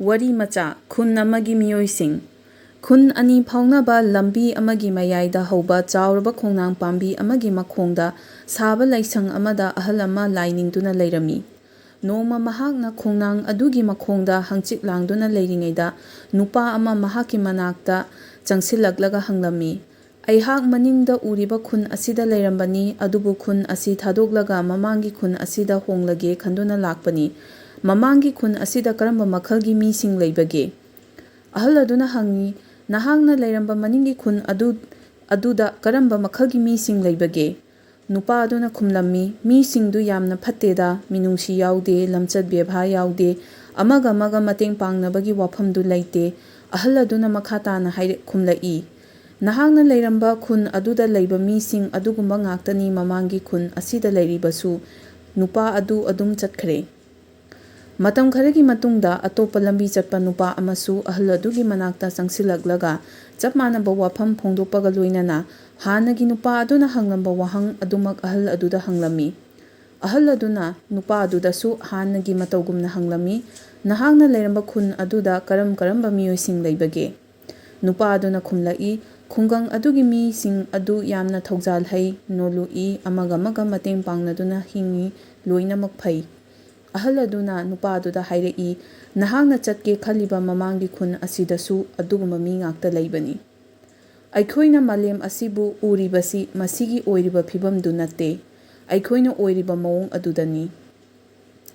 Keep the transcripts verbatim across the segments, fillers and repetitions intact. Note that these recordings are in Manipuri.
ꯋꯥꯔꯤ ꯃꯆꯥ, ꯈꯨꯟ ꯑꯃꯒꯤ ꯃꯤꯑꯣꯏꯁꯤꯡ꯫ ꯈꯨꯟ ꯑꯅꯤ ꯐꯥꯎꯅꯕ ꯂꯝꯕꯤ ꯑꯃꯒꯤ ꯃꯌꯥꯏꯗ ꯍꯧꯕ ꯆꯥꯎꯔꯕ ꯈꯣꯡꯅꯥꯡ ꯄꯥꯝꯕꯤ ꯑꯃꯒꯤ ꯃꯈꯣꯡꯗ ꯁꯥꯕ ꯂꯥꯏꯁꯪ ꯑꯃꯗ ꯑꯍꯜ ꯑꯃ ꯂꯥꯏ ꯅꯤꯡꯗꯨꯅ ꯂꯩꯔꯝꯃꯤ꯫ ꯅꯣꯡꯃ ꯃꯍꯥꯛꯅ ꯈꯣꯡꯅꯥꯡ ꯑꯗꯨꯒꯤ ꯃꯈꯣꯡꯗ ꯍꯪꯆꯤꯠ ꯂꯥꯡꯗꯨꯅ ꯂꯩꯔꯤꯉꯩꯗ, ꯅꯨꯄꯥ ꯑꯃ ꯃꯍꯥꯛꯀꯤ ꯃꯅꯥꯛꯇ ꯆꯪꯁꯤꯜꯂꯛꯂꯒ ꯍꯪꯂꯝꯃꯤ, "ꯑꯩꯍꯥꯛ ꯃꯅꯤꯡꯗ ꯎꯔꯤꯕ ꯈꯨꯟ ꯑꯁꯤꯗ ꯂꯩꯔꯝꯕꯅꯤ, ꯑꯗꯨꯕꯨ ꯈꯨꯟ ꯑꯁꯤ ꯊꯥꯗꯣꯛꯂꯒ ꯃꯃꯥꯡꯒꯤ ꯈꯨꯟ ꯑꯁꯤꯗ ꯍꯣꯡꯂꯒꯦ ꯈꯟꯗꯨꯅ ꯂꯥꯛꯄꯅꯤ꯫ ꯃꯃꯥꯡꯒꯤ ꯈꯨꯟ ꯑꯁꯤꯗ ꯀꯔꯝꯕ ꯃꯈꯜꯒꯤ ꯃꯤꯁꯤꯡ ꯂꯩꯕꯒꯦ?" ꯑꯍꯜ ꯑꯗꯨꯅ ꯍꯪꯉꯤ, "ꯅꯍꯥꯛꯅ ꯂꯩꯔꯝꯕ ꯃꯅꯤꯡꯒꯤ ꯈꯨꯟ ꯑꯗꯨ, ꯑꯗꯨꯗ ꯀꯔꯝꯕ ꯃꯈꯜꯒꯤ ꯃꯤꯁꯤꯡ ꯂꯩꯕꯒꯦ?" ꯅꯨꯄꯥ ꯑꯗꯨꯅ ꯈꯨꯝꯂꯝꯃꯤ, "ꯃꯤꯁꯤꯡꯗꯨ ꯌꯥꯝꯅ ꯐꯠꯇꯦꯗ, ꯃꯤꯅꯨꯡꯁꯤ ꯌꯥꯎꯗꯦ, ꯂꯝꯆꯠ ꯕꯦꯕꯥꯔ ꯌꯥꯎꯗꯦ, ꯑꯃꯒ ꯑꯃꯒ ꯃꯇꯦꯡ ꯄꯥꯡꯅꯕꯒꯤ ꯋꯥꯐꯝꯗꯨ ꯂꯩꯇꯦ꯫" ꯑꯍꯜ ꯑꯗꯨꯅ ꯃꯈꯥ ꯇꯥꯅ ꯍꯥꯏꯔꯛ-, ꯈꯨꯝꯂꯛꯏ, "ꯅꯍꯥꯛꯅ ꯂꯩꯔꯝꯕ ꯈꯨꯟ ꯑꯗꯨꯗ ꯂꯩꯕ ꯃꯤꯁꯤꯡ ꯑꯗꯨꯒꯨꯝꯕ ꯉꯥꯛꯇꯅꯤ ꯃꯃꯥꯡꯒꯤ ꯈꯨꯟ ꯑꯁꯤꯗ ꯂꯩꯔꯤꯕꯁꯨ꯫" ꯅꯨꯄꯥ ꯑꯗꯨ ꯑꯗꯨꯝ ꯆꯠꯈ꯭ꯔꯦ꯫ ꯃꯇꯝ ꯈꯔꯒꯤ ꯃꯇꯨꯡꯗ ꯑꯇꯣꯞꯄ ꯂꯝꯕꯤ ꯆꯠꯄ ꯅꯨꯄꯥ ꯑꯃꯁꯨ ꯑꯍꯜ ꯑꯗꯨꯒꯤ ꯃꯅꯥꯛꯇ ꯆꯪꯁꯤꯜꯂꯛꯂꯒ ꯆꯞ ꯃꯥꯟꯅꯕ ꯋꯥꯐꯝ ꯐꯣꯡꯗꯣꯛꯄꯒ ꯂꯣꯏꯅꯅ ꯍꯥꯟꯅꯒꯤ ꯅꯨꯄꯥ ꯑꯗꯨꯅ ꯍꯪꯂꯝꯕ ꯋꯥꯍꯪ ꯑꯗꯨꯃꯛ ꯑꯍꯜ ꯑꯗꯨꯗ ꯍꯪꯂꯝꯃꯤ꯫ ꯑꯍꯜ ꯑꯗꯨꯅ ꯅꯨꯄꯥ ꯑꯗꯨꯗꯁꯨ ꯍꯥꯟꯅꯒꯤ ꯃꯇꯧꯒꯨꯝꯅ ꯍꯪꯂꯝꯃꯤ, "ꯅꯍꯥꯛꯅ ꯂꯩꯔꯝꯕ ꯈꯨꯟ ꯑꯗꯨꯗ ꯀꯔꯝ ꯀꯔꯝꯕ ꯃꯤꯑꯣꯏꯁꯤꯡ ꯂꯩꯕꯒꯦ?" ꯅꯨꯄꯥ ꯑꯗꯨꯅ ꯈꯨꯝꯂꯛꯏ, "ꯈꯨꯡꯒꯪ ꯑꯗꯨꯒꯤ ꯃꯤꯁꯤꯡ ꯑꯗꯨ ꯌꯥꯝꯅ ꯊꯧꯖꯥꯜ ꯍꯩ, ꯅꯣꯂꯨꯛꯏ, ꯑꯃꯒ ꯑꯃꯒ ꯃꯇꯦꯡ ꯄꯥꯡꯅꯗꯨꯅ ꯍꯤꯡꯏ, ꯂꯣꯏꯅꯃꯛ ꯐꯩ꯫" ꯑꯍꯜ ꯑꯗꯨꯅ ꯅꯨꯄꯥ ꯑꯗꯨꯗ ꯍꯥꯏꯔꯛꯏ, "ꯅꯍꯥꯛꯅ ꯆꯠꯀꯦ ꯈꯜꯂꯤꯕ ꯃꯃꯥꯡꯒꯤ ꯈꯨꯟ ꯑꯁꯤꯗꯁꯨ ꯑꯗꯨꯒꯨꯝꯕ ꯃꯤ ꯉꯥꯛꯇ ꯂꯩꯕꯅꯤ꯫" ꯑꯩꯈꯣꯏꯅ ꯃꯥꯂꯦꯝ ꯑꯁꯤꯕꯨ ꯎꯔꯤꯕꯁꯤ ꯃꯁꯤꯒꯤ ꯑꯣꯏꯔꯤꯕ ꯐꯤꯕꯝꯗꯨ ꯅꯠꯇꯦ꯫ ꯑꯩꯈꯣꯏꯅ ꯑꯣꯏꯔꯤꯕ ꯃꯑꯣꯡ ꯑꯗꯨꯗꯅꯤ꯫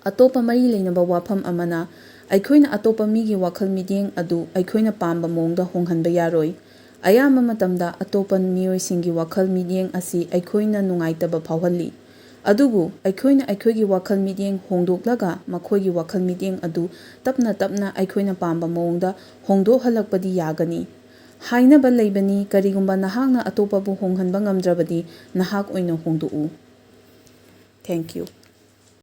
ꯑꯇꯣꯞꯄ ꯃꯔꯤ ꯂꯩꯅꯕ ꯋꯥꯐꯝ ꯑꯃꯅ, ꯑꯩꯈꯣꯏꯅ ꯑꯇꯣꯞꯄ ꯃꯤꯒꯤ ꯋꯥꯈꯜ ꯃꯤꯠꯌꯦꯡ ꯑꯗꯨ ꯑꯩꯈꯣꯏꯅ ꯄꯥꯝꯕ ꯃꯑꯣꯡꯗ ꯍꯣꯡꯍꯟꯕ ꯌꯥꯔꯣꯏ꯫ ꯑꯌꯥꯝꯕ ꯃꯇꯝꯗ ꯑꯇꯣꯞꯄ ꯃꯤꯑꯣꯏꯁꯤꯡꯒꯤ ꯋꯥꯈꯜ ꯃꯤꯠꯌꯦꯡ ꯑꯁꯤ ꯑꯩꯈꯣꯏꯅ ꯅꯨꯡꯉꯥꯏꯇꯕ ꯐꯥꯎꯍꯜꯂꯤ꯫ ꯑꯗꯨꯕꯨ ꯑꯩꯈꯣꯏꯅ ꯑꯩꯈꯣꯏꯒꯤ ꯋꯥꯈꯜ ꯃꯤꯠꯌꯦꯡ ꯍꯣꯡꯗꯣꯛꯂꯒ ꯃꯈꯣꯏꯒꯤ ꯋꯥꯈꯜ ꯃꯤꯠꯌꯦꯡ ꯑꯗꯨ ꯇꯞꯅ ꯇꯞꯅ ꯑꯩꯈꯣꯏꯅ ꯄꯥꯝꯕ ꯃꯑꯣꯡꯗ ꯍꯣꯡꯗꯣꯛꯍꯜꯂꯛꯄꯗꯤ ꯌꯥꯒꯅꯤ꯫ ꯍꯥꯏꯅꯕ ꯂꯩꯕꯅꯤ, ꯀꯔꯤꯒꯨꯝꯕ ꯅꯍꯥꯛꯅ ꯑꯇꯣꯞꯄꯕꯨ ꯍꯣꯡꯍꯟꯕ ꯉꯝꯗ꯭ꯔꯕꯗꯤ, ꯅꯍꯥꯛ ꯑꯣꯏꯅ ꯍꯣꯡꯗꯣꯛꯎ꯫ Thank you.